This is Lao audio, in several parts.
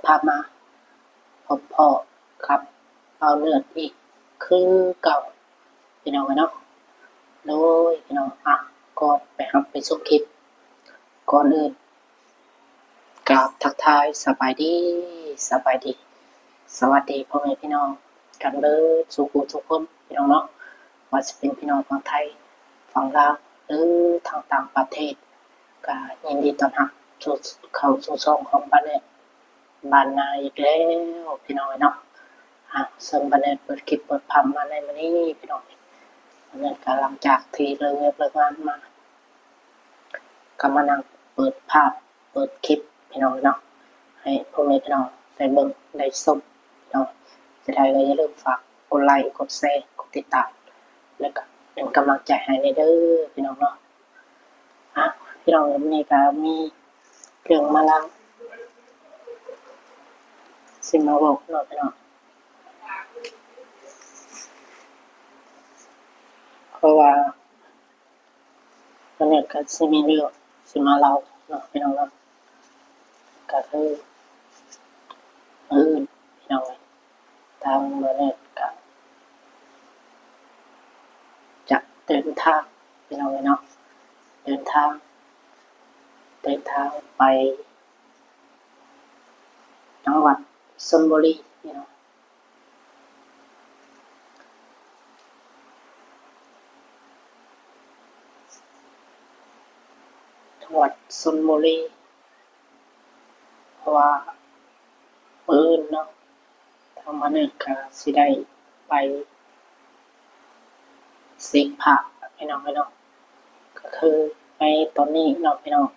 ກັບມາພົບພໍ້ກັບບ່າວເນີດອີກຄືເກົ່າ ພີ່ນ້ອງເອີຍເນາະ. ໂດຍ ພີ່ນ້ອງ ອະ ກ່ອນໄປຮັບໄປຊົມຄລິບ ກ່ອນອື່ນ ກາບທັກທາຍສະບາຍດີ ສະບາຍດີ ສະຫວັດດີພໍ່ແມ່ພີ່ນ້ອງກັນເບິດສູ່ຜູ້ທຸກຄົນ ພີ່ນ້ອງເນາະ, ວ່າຊິເປັນພີ່ນ້ອງຝັ່ງໄທ ຝັ່ງລາວ ຫຼື ທາງຕ່າງປະເທດ ກະຍິນດີຕ້ອນຮັບສູ່ ເຂົ້າສູ່ຊ່ອງຂອງບ້ານແນດບ້ານນາອີກແລ້ວ ພີ່ນ້ອງເອີຍເນາະ. ອາ ເຊິ່ງບ້ານແນດເປີດຄລິບເປີດພາບມາໃນມື້ນີ້ ພີ່ນ້ອງ ບ້ານແນດກະຫຼັງຈາກທີ່ເລີກວຽກເລີກງານມາ ກໍມານັ່ງເປີດພາບ ເປີດຄລິບ ພີ່ນ້ອງເນາະ ໃຫ້ພໍ່ແມ່ພີ່ນ້ອງໄດ້ເບິ່ງໄດ້ຊົມເນາະ. ຈະໄດ້ກໍຢ່າລືມຝາກກົດໄລ ກົດແຊ ກົດຕິດຕາມ ແລ້ວກໍເປັນກຳລັງໃຈໃຫ້ແດ່ເດີ ພີ່ນ້ອງເນາະ. ອາ ພີ່ນ້ອງ ມື້ນີ້ກໍມີເລື່ອງມາເລົ່າ ຊິມາເວົ້າເນາະ ພີ່ນ້ອງ ເພາະວ່າ ວັນນີ້ກໍຊິມີເລື່ອງຊິມາເລົ່າເນາະ ພີ່ນ້ອງເນາະ. ກໍຄືມື້ອື່ນ ພີ່ນ້ອງເອີຍ ທາງວັນນີ້ກໍຈະເດີນທາງ ພີ່ນ້ອງເອີຍເນາະ ເດີນທາງ ເດີນທາງໄປທາງວັດຊົນບຸລີ ພີ່ນ້ອງ ທາງວັດຊົນບຸລີ ເພາະວ່າມື້ອື່ນເນາະ ທາງບ້ານເອີກະຊິໄດ້ໄປເສັກພະ ພີ່ນ້ອງເອີຍເນາະ. ກໍຄືໃນຕອນນີ້ເນາະ ພີ່ນ້ອງ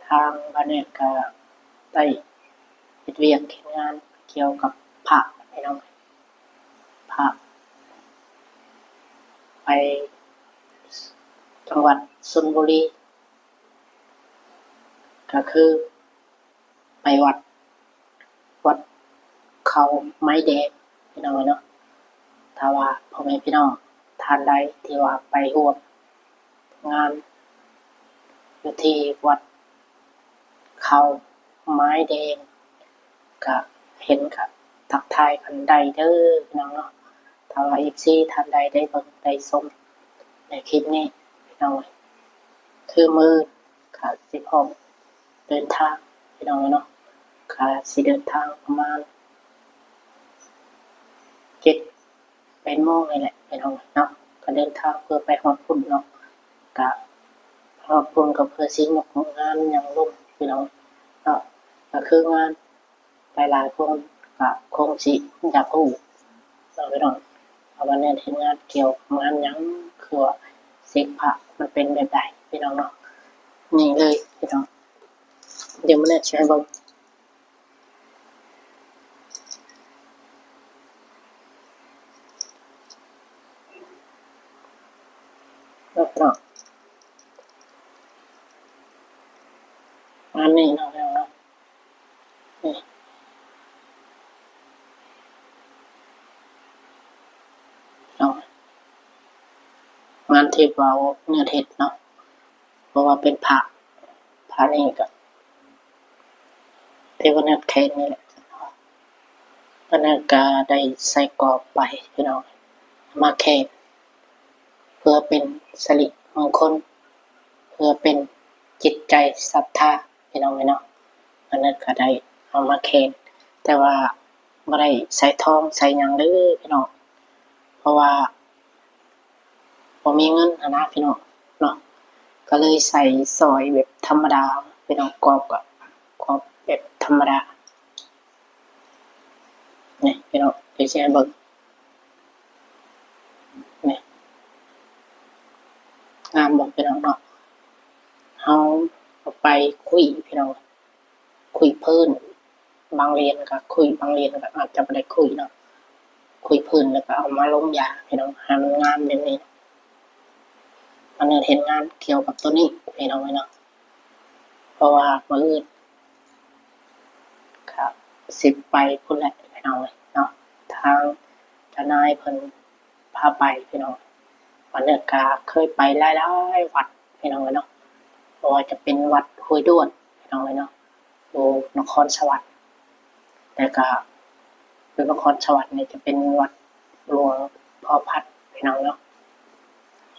ທາງບ້ານເອີກະໄດ້ເຮັດວຽກເຮັດງານກ່ຽວກັບພະ ພີ່ນ້ອງ ພະ ໄປຈັງຫວັດຊົນບຸລີ ກໍຄືໄປວັດ ວັດເຂົາໄມ້ແດງ ພີ່ນ້ອງເອີຍເນາະ. ຖ້າວ່າພໍ່ແມ່ພີ່ນ້ອງທ່ານໃດທີ່ວ່າໄປຮ່ວມງານຢູ່ທີ່ວັດເຂົາໄມ້ແດງ ກະເຫັນກະທັກທາຍກັນໄດ້ເດີ ພີ່ນ້ອງເນາະ. ຖ້າວ່າເອັຟຊີທ່ານໃດໄດ້ເບິ່ງໄດ້ຊົມໃນຄລິບນີ້ ພີ່ນ້ອງເອີຍ ຄືມື້ກະຊິພ້ອມເດີນທາງ ພີ່ນ້ອງເອີຍເນາະ. ກະຊິເດີນທາງປະມານເຈັດແປດໂມງນີ້ແຫຼະ ພີ່ນ້ອງເນາະ. ກະເດີນທາງເພື່ອໄປຮອດພຸ້ນເນາະ ກະຮອດພຸ້ນກໍເພື່ອຊິຍົກງານຫຍັງລົງ ພີ່ນ້ອງເນາະ. ກະຄືງານ ຫຼາຍໆຄົນກະຄົງຊິຢາກຮູ້ເນາະ ພີ່ນ້ອງ ວ່າແນວເຮັດງານກ່ຽວກັບງານຫຍັງ ຄືວ່າເສັກພະມັນເປັນແບບໃດ ພີ່ນ້ອງເນາະ. ນີ້ເລີຍ ພີ່ນ້ອງ ດຽວມື້ນີ້ຊິໃຫ້ເບິ່ງເນາະ ພີ່ນ້ອງ ປະມານນີ້ເນາະ ພີ່ນ້ອງເນາະ. ເນາະ ງານທີ່ເວົ້າເນື້ອເທັດເນາະ ເພາະວ່າເປັນພະ ພະນີ້ກໍທີ່ວ່າເນື້ອແຂນນີ້ແຫຼະ ອັນນັ້ນກໍໄດ້ໃສ່ກອບໄປ ພີ່ນ້ອງ ມາແຂນ ເພື່ອເປັນສິລິມົງຄົນ ເພື່ອເປັນຈິດໃຈສັດທາ ພີ່ນ້ອງເອີຍເນາະ. ອັນນັ້ນກໍໄດ້ເອົາມາແຂນ ແຕ່ວ່າບໍ່ໄດ້ໃສ່ທອງໃສ່ຫຍັງເດີພີ່ນ້ອງ ເພາະວ່າບໍ່ມີເງິນຫັ້ນນະພີ່ນ້ອງເນາະ ກໍເລີຍໃສ່ສ້ອຍແບບທຳມະດາພີ່ນ້ອງ ກອບກໍກອບແບບທຳມະດາ. ນີ້ພີ່ນ້ອງ ດຽວຊິໃຫ້ເບິ່ງ ນີ້ ງາມບໍ່ພີ່ນ້ອງເນາະ. ເຮົາເອົາໄປຄຸຍພີ່ນ້ອງ ຄຸຍພື້ນ ບາງຫຼຽນກໍຄຸຍ ບາງຫຼຽນກໍອາດຈະບໍ່ໄດ້ຄຸຍເນາະ ຄຸຍພື້ນແລ້ວກໍເອົາມາລົງຢາພີ່ນ້ອງ ໃຫ້ມັນງາມແບບນີ້. ອັນນີ້ເຮັດງານກ່ຽວກັບໂຕນີ້ພີ່ນ້ອງເອີຍເນາະ ເພາະວ່າມື້ອື່ນ ກໍຊິໄປພຸ້ນແຫຼະພີ່ນ້ອງເອີຍເນາະ ທາງເຈົ້ານາຍເພິ່ນພາໄປພີ່ນ້ອງ. ອັນນີ້ກໍເຄີຍໄປຫຼາຍໆວັດພີ່ນ້ອງເອີຍເນາະ ບໍ່ວ່າຈະເປັນວັດຫ້ວຍດ້ວນພີ່ນ້ອງເອີຍເນາະ ຢູ່ນະຄອນສະຫວັນ ແລ້ວກະຢູ່ນະຄອນສະຫວັນນີ້ຈະເປັນວັດຫຼວງພໍ່ພັດ ພີ່ນ້ອງເນາະ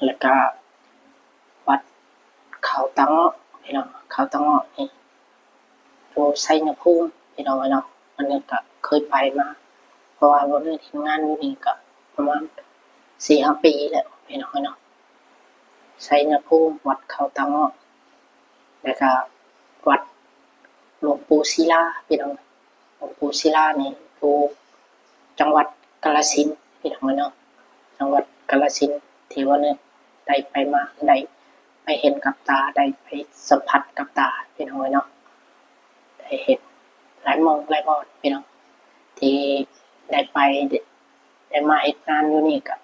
ແລ້ວກະວັດເຂົາຕາເງາະ ພີ່ນ້ອງ ເຂົາຕາເງາະນີ້ ຢູ່ໄຊຍະພູມ ພີ່ນ້ອງເອີຍເນາະ. ອັນນີ້ກະເຄີຍໄປມາ ເພາະວ່າບໍ່ໄດ້ເຮັດງານຢູ່ນີ້ກະປະມານສີ່ຫ້າປີແລ້ວ ພີ່ນ້ອງເອີຍເນາະ. ໄຊຍະພູມ ວັດເຂົາຕາເງາະ ແລ້ວກະວັດຫຼວງປູ່ສີລາ ພີ່ນ້ອງ. ຫຼວງປູ່ສີລານີ້ຢູ່ຈັງຫວັດກາລະສິນ ພີ່ນ້ອງເອີຍເນາະ, ຈັງຫວັດກາລະສິນ ທີ່ວ່ານີ້ໄດ້ໄປມາ ໄດ້ໄປເຫັນກັບຕາ ໄດ້ໄປສຳຜັດກັບຕາ ພີ່ນ້ອງເອີຍເນາະ. ໄດ້ເຫັນຫຼາຍໝ່ອງຫຼາຍບ່ອນ ພີ່ນ້ອງ ທີ່ໄດ້ໄປ ໄດ້ມາເຮັດງານຢູ່ນີ້ກະ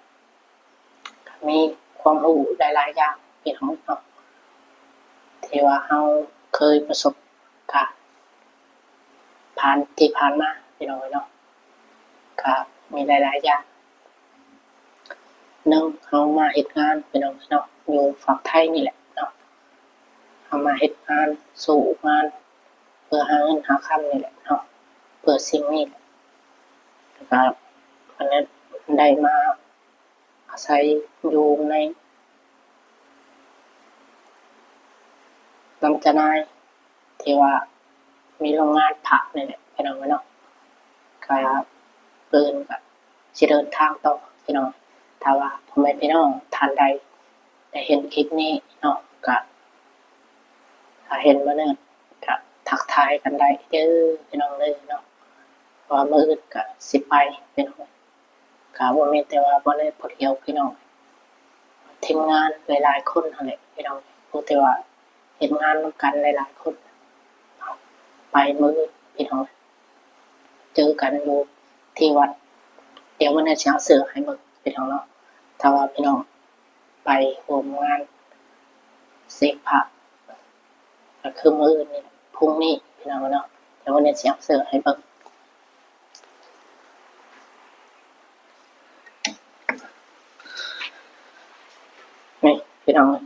ກະມີຄວາມຮູ້ຫຼາຍໆຢ່າງ ພີ່ນ້ອງເນາະ ທີ່ວ່າເຮົາເຄີຍປະສົບການຜ່ານ ທີ່ຜ່ານມາ ພີ່ນ້ອງເນາະ ກະມີຫຼາຍໆຢ່າງ. ໜຶ່ງ ເຮົາມາເຮັດງານ ພີ່ນ້ອງເນາະ ຢູ່ຝັ່ງໄທນີ້ແຫຼະເນາະ, ເຮົາມາເຮັດງານ ສູ້ງານ ເພື່ອຫາເງິນຫາຄຳນີ້ແຫຼະເນາະ, ເພື່ອສິ່ງນີ້ແຫຼະ ແລ້ວກະອັນນັ້ນ ໄດ້ມາ ອາໄສຢູ່ໃນລຳຈະນາຍ ທີ່ວ່າມີໂຮງງານຜ້ານີ້ແຫຼະ ພີ່ນ້ອງເອີຍເນາະ. ກະເພິ່ນກະຊິເດີນທາງຕໍ່ ພີ່ນ້ອງ. ຖ້າວ່າພໍ່ແມ່ພີ່ນ້ອງທ່ານໃດໄດ້ເຫັນຄລິບນີ້ເນາະ ກະຖ້າເຫັນມື້ນີ້ກະທັກທາຍກັນໄດ້ເດີ ພີ່ນ້ອງເດີເນາະ, ເພາະວ່າມື້ອື່ນກະຊິໄປ ພີ່ນ້ອງ. ກະບໍ່ແມ່ນແຕ່ວ່າບ່າວແລດຜູ້ດຽວ ພີ່ນ້ອງ, ທີມງານຫຼາຍໆຄົນຫັ້ນແຫຼະ ພີ່ນ້ອງ, ຮູ້ແຕ່ວ່າເຮັດງານນຳກັນຫຼາຍໆຄົນ. ໄປມື້ອື່ນ ພີ່ນ້ອງ, ເຈີກັນຢູ່ທີ່ວັດ. ດຽວມື້ນີ້ຊິເອົາເສື້ອໃຫ້ເບິ່ງ ພີ່ນ້ອງເນາະ, ຖ້າວ່າພີ່ນ້ອງໄປຮ່ວມງານເສກພະ ກະຄືມື້ອື່ນນີ້ ພຸ່ງນີ້ ພີ່ນ້ອງເນາະ, ດຽວມື້ນີ້ຊິເອົາເສື້ອໃຫ້ເບິ່ງ. ນີ້ ພີ່ນ້ອງເອີຍ,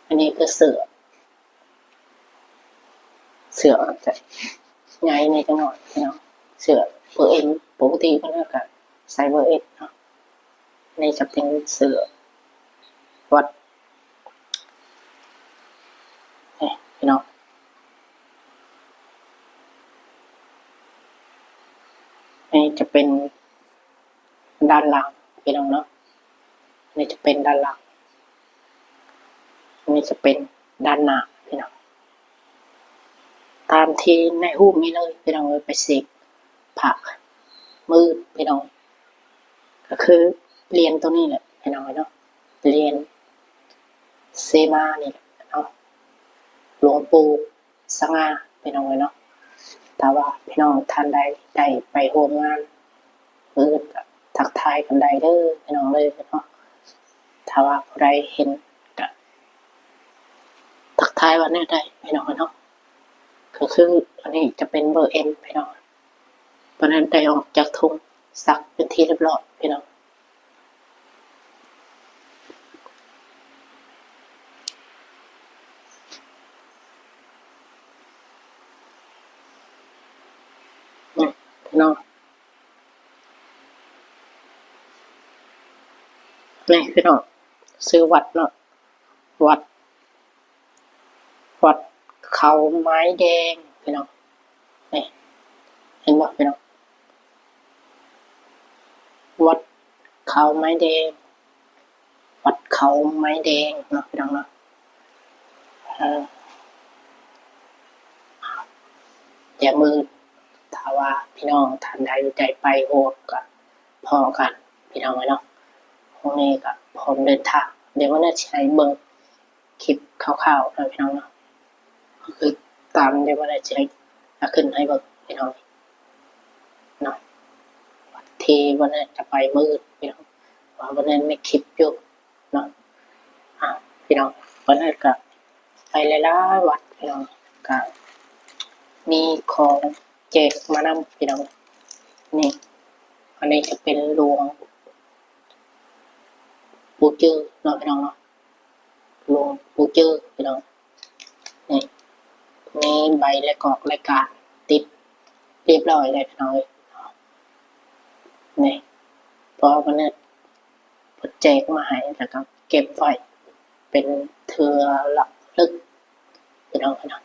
ອັນນີ້ຄືເສື້ອ, ເສື້ອອາດຈະໃຫຍ່ແດ່ຈັກໜ້ອຍ ພີ່ນ້ອງ, ເສື້ອເບີເອັມ, ປົກກະຕິເພິ່ນກະໃສ່ເບີເອັມເນາະ. ນີ້ຈະເປັນເສື້ອວັດ ນີ້ພີ່ນ້ອງ, ນີ້ຈະເປັນດ້ານຫຼັງ ພີ່ນ້ອງເນາະ, ນີ້ຈະເປັນດ້ານຫຼັງ, ນີ້ຈະເປັນດ້ານໜ້າ ພີ່ນ້ອງ. ຕາມທີ່ໃນຮູບນີ້ເລີຍ ພີ່ນ້ອງເອີຍ, ໄປເສກພະມື້ອື່ນ ພີ່ນ້ອງ, ກະຄືຫຼຽນໂຕນີ້ແຫຼະ ພີ່ນ້ອງເນາະ, ຫຼຽນເຊມານີ້ແຫຼະເນາະ, ຫຼວງປູ່ສະຫງ່າ ພີ່ນ້ອງເອີຍເນາະ. ຖ້າວ່າພີ່ນ້ອງທ່ານໃດໄດ້ໄປຮ່ວມງານມື້ອື່ນກະທັກທາຍກັນໄດ້ເດີ ພີ່ນ້ອງເດີເນາະ, ຖ້າວ່າຜູ້ໃດເຫັນກະທັກທາຍວ່າແນວໃດ ພີ່ນ້ອງເນາະ. ກະຄືອັນນີ້ຈະເປັນເບີເອັມ ພີ່ນ້ອງ, ຕອນນັ້ນໄດ້ອອກຈາກຖົງ ສັກເປັນທີ່ຮຽບຮ້ອຍ ພີ່ນ້ອງ. ນີ້ພີ່ນ້ອງ, ນີ້ພີ່ນ້ອງ, ຊື່ວັດເນາະ, ວັດ ວັດເຂົາໄມ້ແດງ ພີ່ນ້ອງ, ນີ້ ເຫັນບໍ່ພີ່ນ້ອງ, ວັດເຂົາໄມ້ແດງ, ວັດເຂົາໄມ້ແດງເນາະ ພີ່ນ້ອງເນາະ. ເອີ ດຽວມື້ ຖ້າວ່າພີ່ນ້ອງທ່ານໃດໄດ້ໄປຮ່ວມກະພໍ້ກັນ ພີ່ນ້ອງເອີຍເນາະ, ພວກນີ້ກະພ້ອມເດີນທາງ. ດຽວມື້ນີ້ຊິໃຫ້ເບິ່ງ ຄລິບຄ່າວໆເນາະ ພີ່ນ້ອງເນາະ, ກະຄືຕາມທີ່ວ່າໄດ້ແຈ້ງ ອາ ຂຶ້ນໃຫ້ເບິ່ງພີ່ນ້ອງເນາະ, ທີ່ວ່າຈະໄປມື້ອື່ນພີ່ນ້ອງ, ວ່າມື້ນັ້ນມີຄລິບຢູ່ເນາະ. ອາ ພີ່ນ້ອງ ວັນນັ້ນກະໄປຫຼາຍໆວັດພີ່ນ້ອງ, ກະມີຂອງແຈກມານຳພີ່ນ້ອງ. ນີ້ ອັນນີ້ຈະເປັນຫຼວງ ປູ່ຈື່ເນາະ ພີ່ນ້ອງເນາະ, ຫຼວງປູ່ຈື່ພີ່ນ້ອງ. ນີ້ ມີໃບລາຍກອກລາຍການ ຕິດຮຽບຮ້ອຍແລ້ວພີ່ນ້ອງເອີຍ. ນີ້ ເພາະວ່າເພິ່ນແຈກມາໃຫ້ ແລ້ວກໍເກັບໄວ້ເປັນເທື່ອລະລຶກ ພີ່ນ້ອງເອີຍເນາະ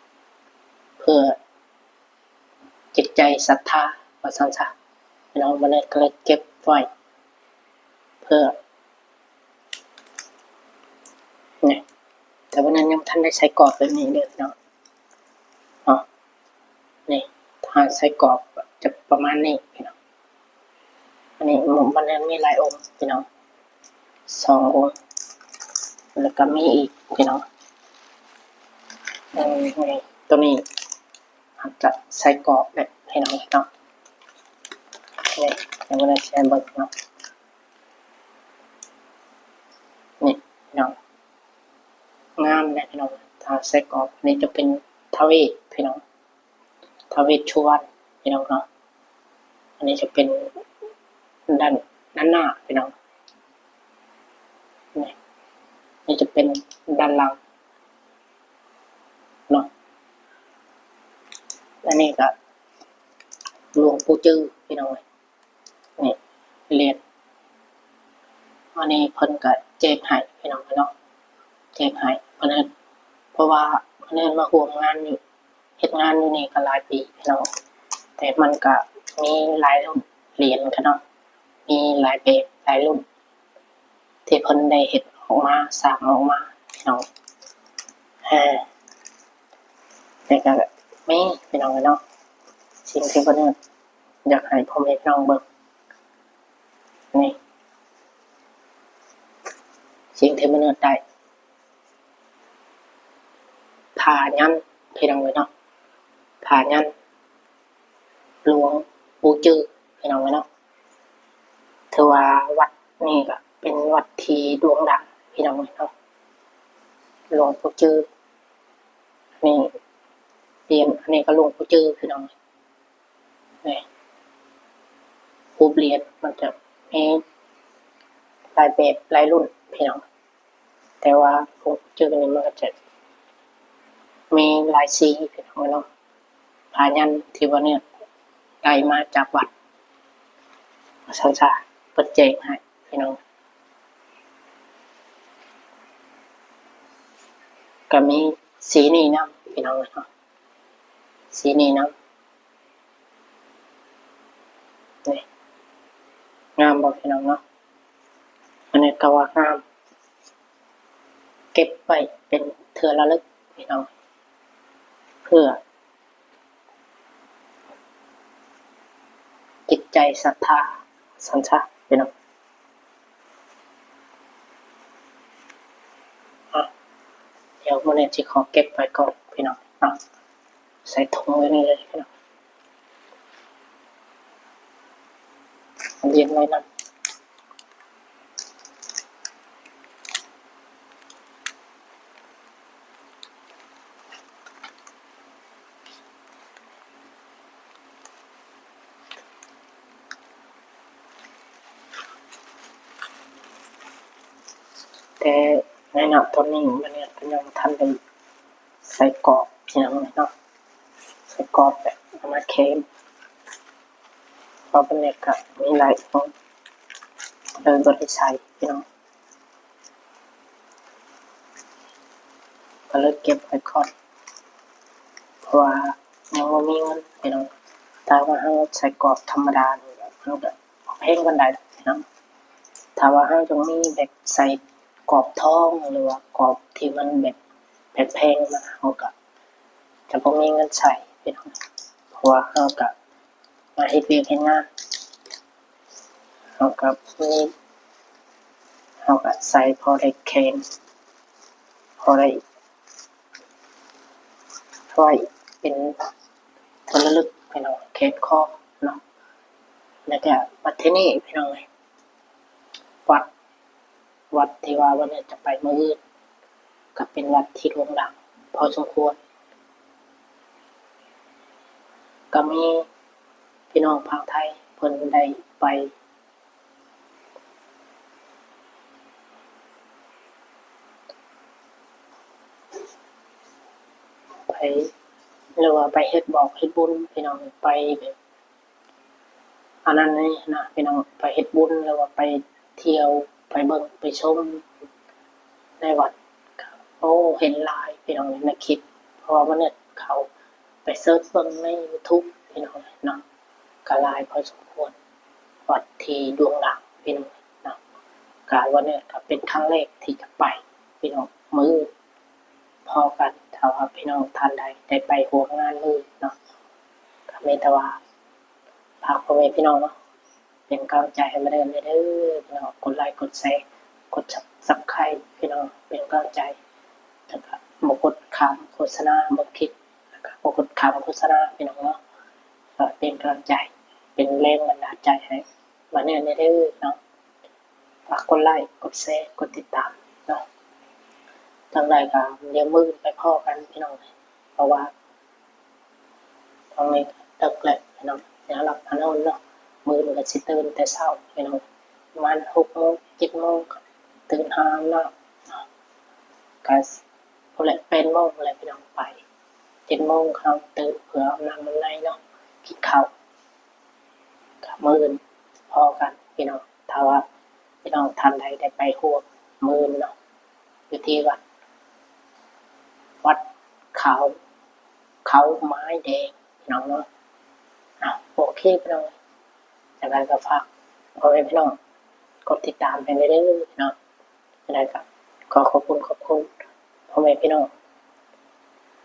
ເພື່ອຈິດໃຈສັດທາ ວ່າຊັ້ນຊະ ພີ່ນ້ອງ. ບັດນີ້ກໍເລີຍເກັບໄວ້ເພື່ອ ນີ້ ແຕ່ວ່ານັ້ນຍັງບໍ່ທັນໄດ້ໃສ່ກອບແບບນີ້ເດີພີ່ນ້ອງເນາະ. ນີ້ ຖ້າໃສ່ກອບຈະປະມານນີ້ພີ່ນ້ອງ. ອັນນີ້ ມັນມີຫຼາຍອົງພີ່ນ້ອງ ສອງອົງ ແລ້ວກໍມີອີກພີ່ນ້ອງ. ເອີ ໂຕນີ້ອາດຈະໃສ່ກອບແຫຼະພີ່ນ້ອງເນາະ. ນີ້ ດຽວມາໃສ່ເບິ່ງເນາະ. ນີ້ພີ່ນ້ອງ ງາມເດ້ພີ່ນ້ອງ ຖ້າໃສ່ກອບ. ອັນນີ້ຈະເປັນທ້າວເອກພີ່ນ້ອງ ທ້າວເວດສຸວັນພີ່ນ້ອງເນາະ. ອັນນີ້ຈະເປັນດ້ານ ດ້ານໜ້າພີ່ນ້ອງ. ນີ້ ນີ້ຈະເປັນດ້ານຫຼັງເນາະ. ອັນນີ້ກໍຫຼວງປູ່ຈື່ພີ່ນ້ອງເອີຍ. ນີ້ ຫຼຽນ ອັນນີ້ເພິ່ນກໍແຈກໃຫ້ພີ່ນ້ອງເນາະ ແຈກໃຫ້ເພິ່ນ ເພາະວ່າເພິ່ນມາຮ່ວມງານນີ້ ເຮັດງານຢູ່ນີ້ກໍຫຼາຍປີພີ່ນ້ອງ. ແຕ່ມັນກໍມີຫຼາຍລຸ້ນຫຼຽນເນາະ ມີຫຼາຍແບບຫຼາຍລຸ້ນ ທີ່ເພິ່ນໄດ້ເຮັດອອກມາ ສ້າງອອກມາພີ່ນ້ອງ. ແຕ່ກໍມີພີ່ນ້ອງເນາະ ສິ່ງທີ່ບໍ່ເນີດ ຢາກໃຫ້ພໍ່ແມ່ພີ່ນ້ອງເບິ່ງ ນີ້ ສິ່ງທີ່ມະນຸດໄດ້ ຜ້າຍັນພີ່ນ້ອງເອີຍເນາະ ຜ້າຍັນຫຼວງປູ່ຈື່ພີ່ນ້ອງເອີຍເນາະ. ຖືວ່າວັດນີ້ກໍເປັນວັດທີ່ໂດ່ງດັງພີ່ນ້ອງເອີຍເນາະ ຫຼວງປູ່ຈື່. ນີ້ ຫຼຽນ ອັນນີ້ກໍຫຼວງປູ່ຈື່ພີ່ນ້ອງ. ນີ້ ຮູບຫຼຽນມັນຈະມີຫຼາຍແບບຫຼາຍລຸ້ນພີ່ນ້ອງ ແຕ່ວ່າພວກຈື່ນີ້ມັນກໍຈະມີຫຼາຍສີພີ່ນ້ອງເນາະ. ຜ້າຍັນທີ່ວ່າເນີດໄດ້ມາຈາກວັດ ວ່າຊັ້ນຊະ ເພິ່ນແຈກໃຫ້ພີ່ນ້ອງ. ກໍມີສີນີ້ນຳພີ່ນ້ອງເນາະ ສີນີ້ນຳ. ນີ້ ງາມບໍ່ພີ່ນ້ອງເນາະ? ອັນນີ້ກໍວ່າງາມ ເກັບໄວ້ເປັນເທື່ອລະລຶກພີ່ນ້ອງ ເພື່ອຈິດໃຈສັດທາ ຊັ້ນຊະພີ່ນ້ອງ. ອ່ະ ດຽວມື້ນີ້ຊິຂໍເກັບໄວ້ກ່ອນພີ່ນ້ອງເນາະ ໃສ່ຖົງໄວ້ນີ້ເລີຍພີ່ນ້ອງ ລຽນໄວ້ນຳ. ແຕ່ໃນນະຕອນນີ້ມັນຍັງບໍ່ທັນໄດ້ໃສ່ກອບຫຍັງເນາະ ໃສ່ກອບແບບເອົາມາແຂນ ເພາະວ່າມັນກໍມີຫຼາຍອົງ ເລີຍບໍ່ໄດ້ໃສ່ພີ່ນ້ອງ. ກໍເລີຍເກັບໄວ້ກ່ອນ ເພາະວ່າຍັງບໍ່ມີເງິນພີ່ນ້ອງ. ຖ້າວ່າເຮົາໃສ່ກອບທຳມະດານີ້ ມັນກໍບໍ່ແພງປານໃດພີ່ນ້ອງ. ຖ້າວ່າເຮົາຢາກມີແບບໃສ່ກອບທອງ ຫຼືວ່າກອບທີ່ມັນແບບແພງໆ ມາ ເຮົາກໍຈະບໍ່ມີເງິນໃຊ້ພີ່ນ້ອງ ເພາະວ່າເຮົາກໍ ມາເຮັດວຽກເຮັດງານ ເຮົາກໍມີ ເຮົາກໍໃສ່ພໍໄດ້ແຂນ ພໍໄດ້ ໄວ້ເປັນທີ່ລະລຶກພີ່ນ້ອງ ແຂນຄໍເນາະ. ແລ້ວກໍບັດທີນີ້ພີ່ນ້ອງເອີຍ ວັດ ວັດທີ່ວ່າວັນນີ້ຈະໄປມື້ອື່ນ ກໍເປັນວັດທີ່ໂດ່ງດັງພໍສົມຄວນ ກໍມີພີ່ນ້ອງຝັ່ງໄທເພິ່ນໄດ້ໄປ ໄປ ຫຼືວ່າໄປເຮັດບອກເຮັດບຸນພີ່ນ້ອງ ໄປແບບ ອັນນັ້ນນີ້ນະພີ່ນ້ອງ ໄປເຮັດບຸນ ຫຼືວ່າໄປທ່ຽວ ໄປເບິ່ງໄປຊົມໃນວັດ. ໂອ້ ເຫັນຫຼາຍພີ່ນ້ອງໃນຄລິບ ເພາະວ່າມື້ນີ້ເຂົາໄປເສີດເບິ່ງໃນຢູທູບພີ່ນ້ອງເນາະ ກະຫຼາຍພໍສົມຄວນ ວັດທີ່ໂດ່ງດັງພີ່ນ້ອງເນາະ. ກະມື້ນີ້ກະເປັນຄັ້ງແລກທີ່ຈະໄປພີ່ນ້ອງ ມື້ອື່ນພໍ້ກັນ ຖ້າວ່າພີ່ນ້ອງທ່ານໃດໄດ້ໄປຮ່ວມງານມື້ອື່ນເນາະ ກະມີແຕ່ວ່າ ຝາກພໍ່ແມ່ພີ່ນ້ອງເນາະ ເປັນກຳລັງໃຈໃຫ້ມາເດີເດີພີ່ນ້ອງ ກົດໄລກົດແຊ ກົດຊັບສະໄຄຣບ໌ພີ່ນ້ອງ ເປັນກຳລັງໃຈ ແລ້ວກະບໍ່ກົດຂ້າມໂຄສະນາ ເບິ່ງຄລິບ ແລ້ວກະບໍ່ກົດຂ້າມໂຄສະນາພີ່ນ້ອງເນາະ ເປັນກຳລັງໃຈ ເປັນແຮງບັນດານໃຈໃຫ້ມາເດີເດີເນາະ. ຝາກກົດໄລ ກົດແຊ ກົດຕິດຕາມເນາະ. ຈັ່ງໃດກໍດຽວມື້ອື່ນໄປພໍ້ກັນພີ່ນ້ອງ ເພາະວ່າຕອນນີ້ກໍເດິກແລ້ວພີ່ນ້ອງ ຢາກຫຼັບຫານອນເນາະ. ມື້ອື່ນກໍຊິຕື່ນແຕ່ເຊົ້າພີ່ນ້ອງ ປະມານຫົກໂມງ ເຈັດໂມງ ກໍຕື່ນຫາອາບນ້ຳ ກໍພຸ້ນແຫຼະ ແປດໂມງແຫຼະພີ່ນ້ອງ ໄປ ເຈັດໂມງເຮົາຕື່ນເພື່ອອາບນ້ຳອາບໃນເນາະ ກິນເຂົ້າ ກໍມື້ອື່ນພໍ້ກັນພີ່ນ້ອງ. ຖ້າວ່າພີ່ນ້ອງທ່ານໃດໄດ້ໄປຮ່ວມມື້ອື່ນເນາະ ຢູ່ທີ່ວັດ ວັດຂາວ ເຂົາໄມ້ແດງພີ່ນ້ອງເນາະ. ອ່າ ໂອເຄພີ່ນ້ອງ ຈັ່ງໃດກໍຝາກພໍ່ແມ່ພີ່ນ້ອງກົດຕິດຕາມໃຫ້ແດ່ເດີພີ່ນ້ອງ. ຈັ່ງໃດກໍຂໍຂອບຄຸນ ຂອບຄຸນພໍ່ແມ່ພີ່ນ້ອງ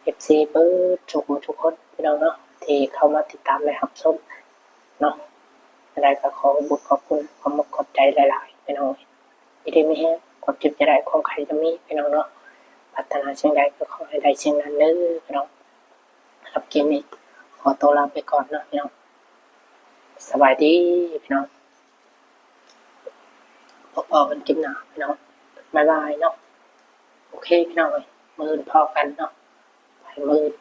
ເອັຟຊີ ເບິດທຸກຜູ້ທຸກຄົນພີ່ນ້ອງເນາະ ທີ່ເຂົ້າມາຕິດຕາມ ແລະ ຮັບຊົມເນາະ. ຈັ່ງໃດກໍຂໍຂອບບຸນຂອບຄຸນ ຂອບອົກຂອບໃຈຫຼາຍໆ ພີ່ນ້ອງ ຢູ່ດີມີແຮງ ຄວາມເຈັບຢ່າໄດ້ ຄວາມໄຂ້ຢ່າມີ ພີ່ນ້ອງເນາະ. ປາດຖະໜາສິ່ງໃດກໍຂໍໃຫ້ໄດ້ສິ່ງນັ້ນເດີພີ່ນ້ອງ. ສຳລັບຄລິບນີ້ຂໍຕົວລາໄປກ່ອນເນາະພີ່ນ້ອງ. ສະບາຍດີພີ່ນ້ອງ ພົບພໍ້ກັນຄລິບໜ້າພີ່ນ້ອງ ບາຍບາຍເນາະ. ໂອເຄພີ່ນ້ອງເອີຍ ມື້ອື່ນພໍ້ກັນເນາະ ໄປມື້ອື່ນ